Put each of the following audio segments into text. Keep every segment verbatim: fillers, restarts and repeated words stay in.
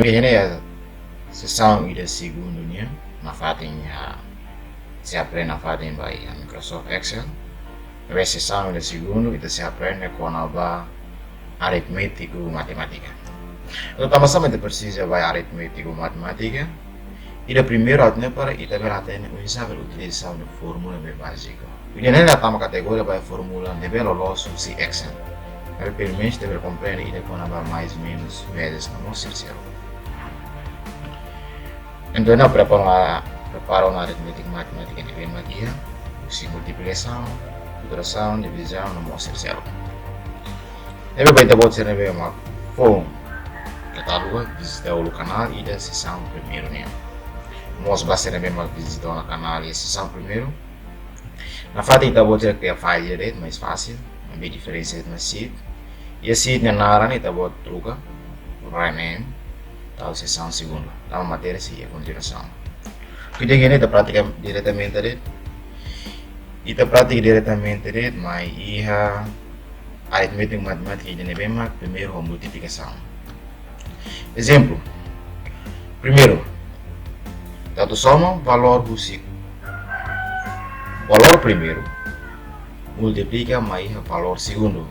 Iha ne'e sesaun ida segundu nian, nafatin iha, sei aprende nafatin ba iha Microsoft Excel. Ne'ebé sesaun ida segundu ita sei aprende kona-ba aritmétiku matemátika. Entaun, tanba sá mak ita presiza ba aritmétiku matemátika? Ida primeiru atu nune'e para ita bele hatene oinsá bele utiliza fórmula ne'ebé báziku. Ida-ne'e la tama kategoria ba fórmula ne'ebé loloos husi Excel. Maibé pelumenus ita bele komprende ida kona-ba mais menus, vezes no mós seluk. Entaun, ne'e prepara ona, prepara ona aritmétiku matemátika ne'ebé mak iha, husi multiplikasaun, subtrasaun, divizaun no mós seluk. Ne'ebé ba ita-boot sira ne'ebé mak foun keta haluha, vizita hela kanál ida sesaun primeiru nian. Mós ba sira ne'ebé mak vizita ona kanál iha sesaun primeiru, nafatin ita-boot sira kria file de'it, mais fásil, maibé diferensa de'it mak sheet. Iha sheet nia naran ita-boot troka, rename, tau sesaun segundu, tanba matéria sei iha kontinuasaun. Oke, ida-ne'e ita pratika diretamente de'it. Ita pratika diretamente de'it mai iha aritmétiku matemátika ida ne'ebé mak primeiru ho multiplikasaun. Ezemplu, primeiru, ita atu soma valór husi valór primeiru, multiplika mai iha valór segundu.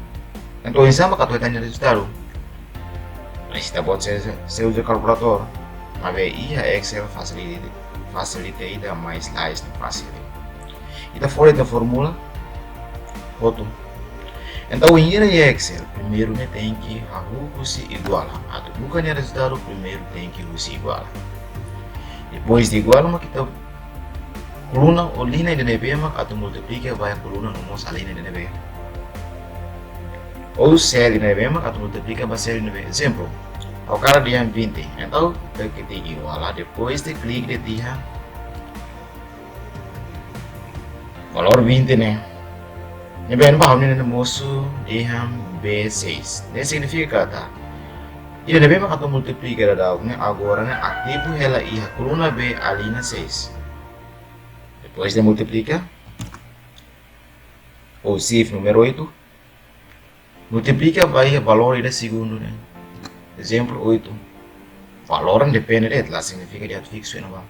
Entaun, oinsá mak atu hetan nia rezultadu? Presiza ita-boot sei, sei uza kalkuladór, maibé iha Excel fasilita, fasilita ida, mais lais no fasil. Ita fó de'it fórmula hotu. Entaun, iha Excel, primeiru ne'e tenke hahú husi iguala. Atu buka nia rezultadu, primeiru tenke husi iguala. Depois de iguala, mak ita koluna ou liña ida ne'ebé mak atu multiplika ba iha koluna no mós liña ida ne'ebé. Ou série ida ne'ebé mak atu multiplika ba série ida ne'ebé. Ezemplu, ha'u hakarak dehan vinte. Entaun, ita ketik iguala, depois ita klik de'it iha valór vinte ne'e. Ne'ebé ba ha'u-nia ne'e mosu dehan B seis. Ne'e signifika katak ida ne'ebé mak atu multiplika daudaun ne'e agora ne'e ativu hela iha koluna B, liña seis. Depois de multiplika, ou shift númeru oitu, multiplika ba iha valór ida segundu ne'e. Ezemplu, oitu. Valór ne'e depende de'it, la signifika dehan fiksu iha ne'ebá.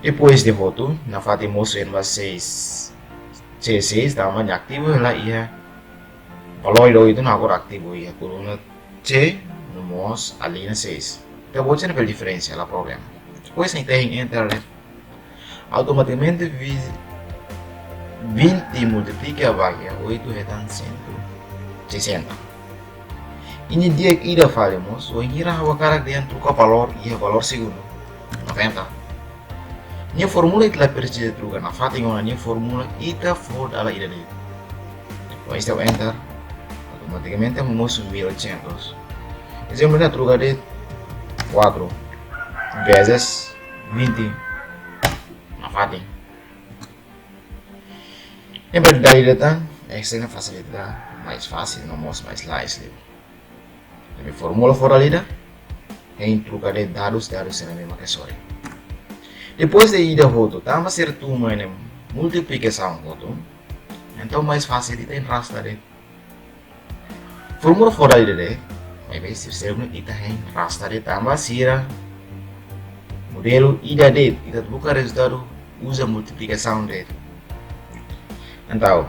Depois de hotu, nafatin mosu iha ne'ebá seis, C seis, tanba nia ativu hela iha valór ida oitu ne'e agora ativu iha koluna C no mós liña seis. Ita-boot sira ne'e bele diferensia, la problema. Depois ita hein enter de'it. Automatikamente vi-, vinte multiplika ba iha oitu hetan cento e sessenta. Ida-ne'e di'ak ida fali mós, wainhira ha'u hakarak dehan troka valór iha valór segundu, noventa. Nia fórmula ita la presiza troka, nafatin ona nia fórmula ita fó dala ida de'it. Depois ita enter, automatikamente mosu mil e oitocentos. Ezemplu, ita troka de'it quatro vezes vinte, nafatin. Ne'ebé dala ida tan, Excel ne'e fasilita, mais fásil no mós mais lais liu. Ne'ebé fórmula fó dala ida, hein troka de'it dadus, dadus sira ne'ebé mak sorin. Depois de ida hotu, tanba sira tun mai ne'e multiplikasaun hotu, entaun mais fásil ita hein rasta de'it. Fórmula fó dala ida de'it, maibé sira seluk ne'e ita hein rasta de'it tanba sira modelu ida de'it, ita buka rezultadu uza multiplikasaun de'it. Entaun,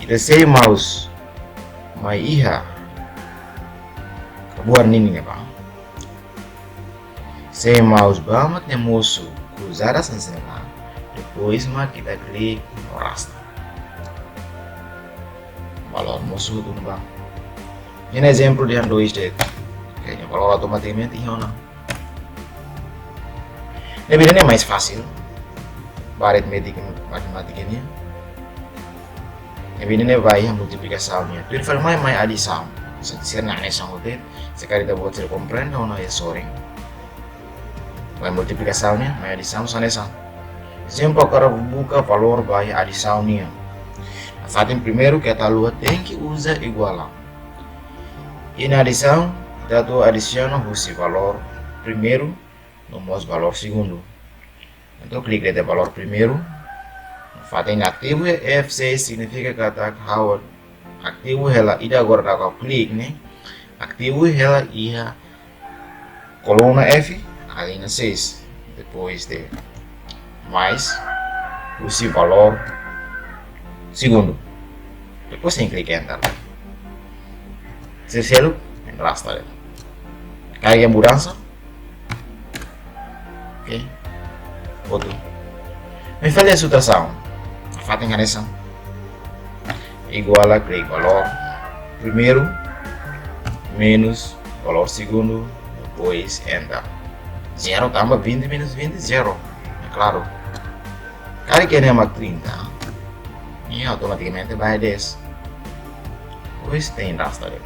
ita sei mouse mai iha kabuar ninin ne'ebá. Sei mouse ba mak nia mosu kruzada hanesan ne'e. Depois mak ita klik no rasta. Valór mosu hotu ne'ebá. Iha ne'e ezemplu dehan dois de'it. Oke, nia valór automatikamente iha ona. Ne'ebé ida-ne'e mais fásil ba aritmétika, matemátika nian. Ne'ebé ida-ne'e ba iha multiplikasaun nian. Tuir fali mai, mai adisaun. Se, se na hanesan hotu de'it, se karik ita-boot sira komprende ona iha sorin. Mai multiplikasaun nian, mai adisaun hanesan ne'e. Ezemplu, hakarak buka valór ba iha adisaun nian. Nafatin primeiru keta haluha tenke uza iguala. Iha adisaun, ita atu adisiona husi valór primeiru no mós valór segundu. Entaun klik de'it valór primeiru. Nafatin ativu iha F seis signifika katak ha'u ativu hela, ida agora daudaun ha'u klik ne'e, ativu hela iha Koluna F, a liña seis. Depois de mais, husi valór segundu. Depois tenke klik enter. Sira seluk, arrasta de'it. Karik iha mudansa. Oke. Hotu. Mai fali iha subtrasaun. Fatin hanesan. Igual a klik valór primeiru menus valór segundu, depois enter. Zero tanba vinte menus vinte, zero. É klaru. Karik iha ne'e mak trinta, ne'e automatikamente ba dez. Depois tenke arrasta de'it.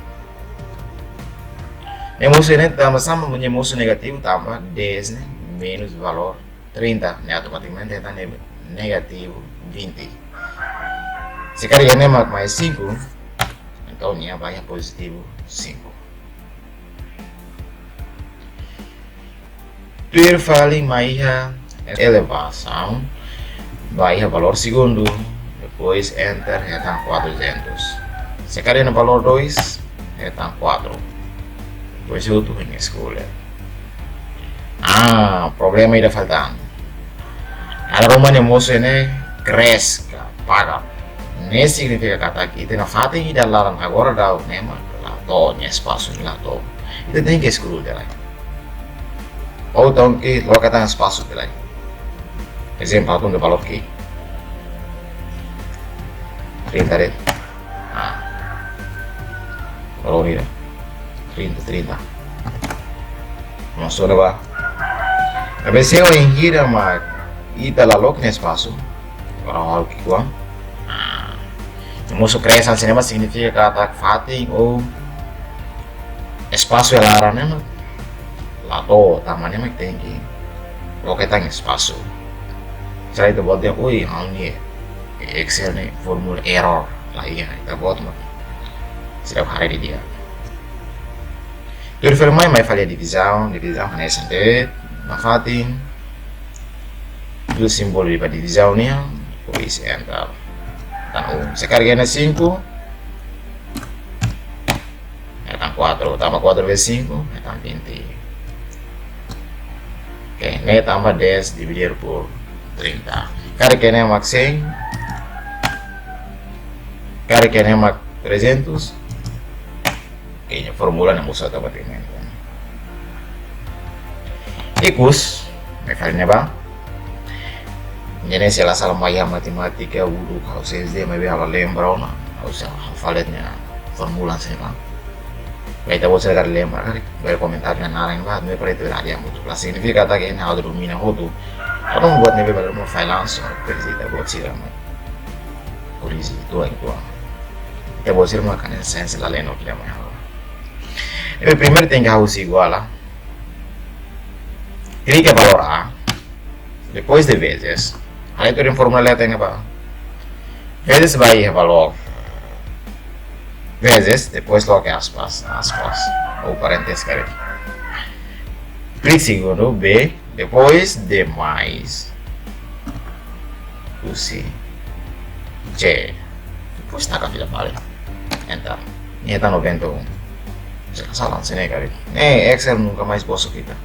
Ne'e mosu ne'e tanba sama, ne'e mosu negativu tanba dez ne'e menus valór trinta, ne'e automatikamente hetan ne'e negativu vinte. Se karik iha ne'e mak mais sinku, entaun nia ba iha pozitivu sinku. Tuir fali mai iha elevasaun, ba iha valór segundu, depois enter hetan quatrocentos. Se karik iha valór dois, hetan quatro. Depois hotu hein scroll. Ah, problema ida faltan. Dala ruma ne'e mosu ne'e cresce ka paga. Ne'e signifika katak ita iha fatin ida laran agora daudaun ne'e mak la to'o, nia espasu ne'e la to'o. Ita tenke scroll tiha lai. Ou entaun ke loke tan espasu tiha lai. Ezemplu, atu nu'udar valór ke trinta de'it. Ah. Valór ida. Trinta, trinta. Maibé se bainhira mak ita la loke nia espasu, agora halo ki'ikoan. Ah. Mosu cresce hanesan ne'e mak signifika katak fatin ou espasu iha laran ne'e mak la to'o, tanba ne'e mak tenke loke tan espasu. Sira ita-boot dehan, oi, ha'u-nia Excel ne'e fórmula error. La iha, ita-boot mak seidauk haree didi'ak. Tuir fali mai, mai fali iha divizaun, divizaun hanesan de'it, nafatin. Tuir símbolu ba divizaun nian, depois enter. Tan um. Se karik iha ne'e sinku, hetan quatro, tanba quatro vezes cinco, hetan vinte. Oke, ne'e tanba dez dividir por trinta. Karik iha ne'e mak cem, karik iha ne'e mak trezentos, oke, nia fórmula ne'e mosu automatikamente. Ikus, mai fali ne'ebá. Ne'e ne'e se la sala mai iha matemátika uluk, ha'u sei dehan maibé ha'u la lembra ona, ha'u sei, ha'u fali nia fórmula sei ba. Ba ita-boot sira karik lembra, karik bele komentáriu iha naran ba, ne'e para ita bele hadi'a múltipla. Signifika katak ne'e ha'u domina hotu. Ha'u buat ne'ebé bele mo fallansu, presiza ita-boot sira mak korrije, tuan, tuan. Ita-boot sira mak hanesan la lembra, la lembra. Ne'ebé primeiru tenke hahú husi igual a. Klik iha valór A. Depois de vezes. Haree tuir fórmula ita-nia ba. Vezes ba iha valór. Vezes, depois loke aspas, aspas. Ou parénteses karik. Klik segundu, B, depois de mais. Husi C. Depois taka fila fali. Enter. Ne'e hetan noventa e um. Se la sala hanesan ne'e karik. Ne'e Excel nunka mais bosok ita.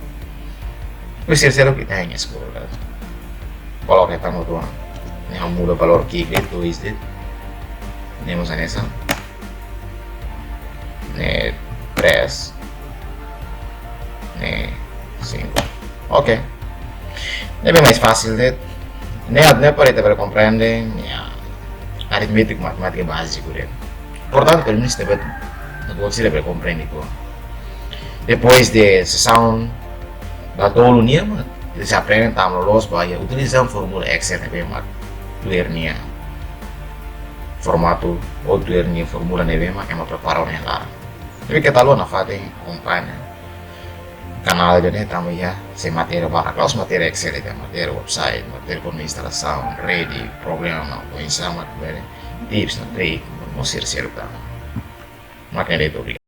Depois terceiro kita hanya scroll karik. Coloca hetan outro. Ne'e ha'u muda valór ki'ik de'it, dois de'it. Ne'e mós hanesan. Ne'e três. Ne'e cinco. Oke. Ne'ebé mais fásil de'it. Ne'e, ne'e para ita bele komprende, ya, aritmétiku, matemátika báziku de'it. Portantu, pelumenus ita-boot, ita-boot sira bele komprende ho. Depois de sesaun datolu nian, ita sei aprende tan loloos ba iha utiliza fórmula Excel ne'ebé mak tuir nia formatu, ou tuir nia fórmula ne'ebé mak ema prepara ona iha laran. Ne'ebé keta haluha nafatin akompaña kanál ida-ne'e, tanba iha sei matéria barak, la'ós matéria Excel de'it, matéria website, matéria kona-ba instalasaun, rede, programa, oinsá mak bele, tips no trik, no sira seluk tan. Mak ne'e de'it, obrigadu.